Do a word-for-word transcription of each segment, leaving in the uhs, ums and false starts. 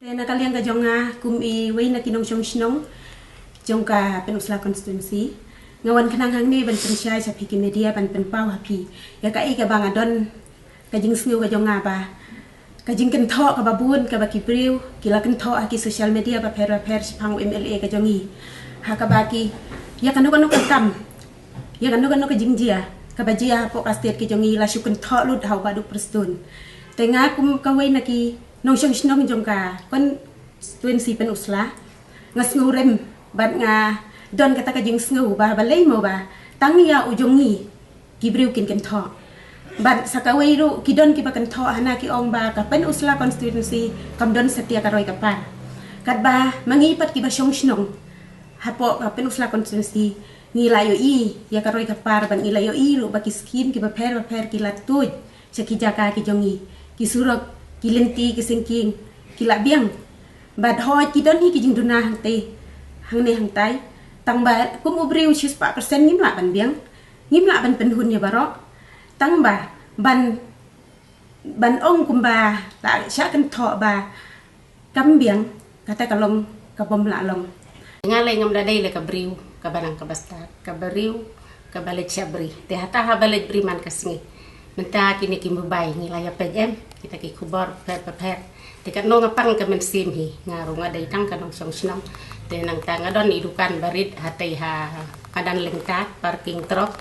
Te na ka liang ka jong nga kum i wei na ki nongshong shnong jong ka Pynursla constituency, nga wan khnang hangne ban pynshai sha phi ki media ban pynpaw ha phi ïa kaei kaba nga don ka jingsngew ka jong nga ba ka jingkynthoh kaba bun kaba ki briew ki la kynthoh ha ki social media bapher bapher shaphang u M L A ka jong i, ha kaba ki ïa kano kano ka kam, ïa kano kano ka jingjia kaba jia hapoh ka state ka jong i la shu kynthoh lut ha u Bah Duh Prestone. Te nga kum ka wei na ki nongshong shnong jong ka constituency Pynursla, nga sngew rem bad nga don kata ka jingsngew ba balei mo ba tang ïa u jong ngi ki briew kin kynthoh. Bad sa kawei ruh ki don kiba kynthoh hana ki ong ba ka Pynursla constituency kam don satia ka roi ka par. Katba ma ngi pat kiba shong shnong hapoh ka Pynursla constituency ngi la ïohi ïa ka roi ka par bad ngi la ïohi ruh ba ki skim kiba pher bapher ki la tuid sha ki jaka ki jong ngi, ki surok, ki lynti, ki sengking ki la biang. Bad hooid ki don hi ki jingduna hangtei hangne hangtai, tang ba kum u briew shispah percent ngim lah ban biang, ngim lah ban pynhun ïa baroh. Tang ba ban ban ong kumba la shah kynthoh ba kam biang, kata ka long ka bym lah long. Nga lei ngam da dei la ka briew kaba nang kaba stad, ka briew kaba leit sha bri. Te hata haba leit bri man ka sngi, mynta kine ki mobile ngi la ïa peit em kita ki khubor pher pher. Te katno nga pang ka mynsiem hi, nga ruh nga dei tang ka nongshong shnong. Te nangta nga don i dukan barit hatei ha madan Lyngkha, parking truck.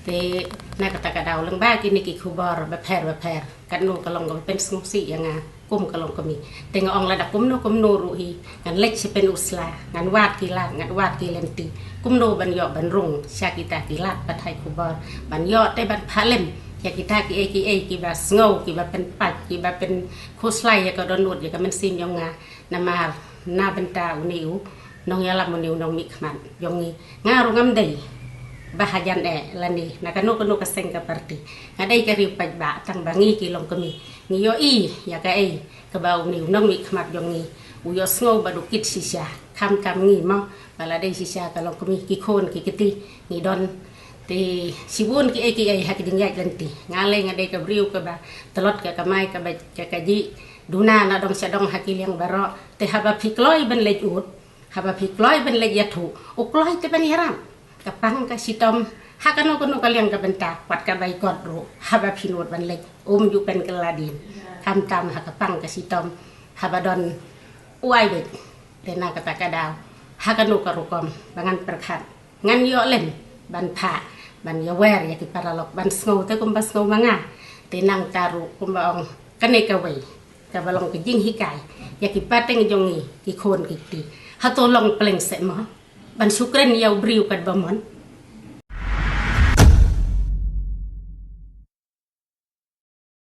Te na kata ka daw lyngba kine ki khubor bapher bapher, katno ka long kaba pynsngewsih ïa nga kum ka longkmie. Te nga ong lada kumno kumno ruh hi ngan leit sha Pynursla, ngan wad ki lad, ngan wad ki lynti, kumno ban ïoh ban rung sha kita ki lad pathai khubor, ban ïoh te ban phah lem ïa kita kiei kiei kiba sngew, kiba pynpait, kiba pynkhuslai ïa ka dohnud, ïa ka mynsiem jong nga. Namar na bynta une u nongïalam, une u nongmihkhmat jong ngi, nga ruh ngam dei ba hajan eh lane na kano kano ka seng ka party. Nga dei ka riew paidbah, tang ba ngi ki longkmie ngi ïohi ïa kaei kaba une u nongmihkhmat jong ngi u ïohsngew bad u kit shisha. Khamtam ngi mo, ba la dei shisha ka longkmie, ki khun ki kti ngi don. Te shibun kiei kiei ha ki jingïaid lynti. Nga lei nga dei ka briew kaba tlot ka kamai kaba ka kajih, duna na dong sha dong ha ki liang baroh. Te haba phi kloi ban leit ud, haba phi kloi ban leit ïathuh, u kloi te ban ïarap. Ka pang ka shitom ha kano kano ka liang ka bynta, wat ka bai kot ruh, haba phi nud ban leit um ju pynkylla dien. Khamtam ha ka pang ka shitom haba don u ai beit. Te na kata ka daw ha kano ka rukom ba ngan pyrkhat, ngan ïoh lem ban phah, ban ïawer ïa ki paralok ban sngew te kumba sngew ma nga. Te nangta ruh kumba ong kane kawei kaba long ka jinghikai ïa ki pateng jong ngi, ki khun ki kti. Hato long pleng seh mo ban shu kren ïa u briew katba mon?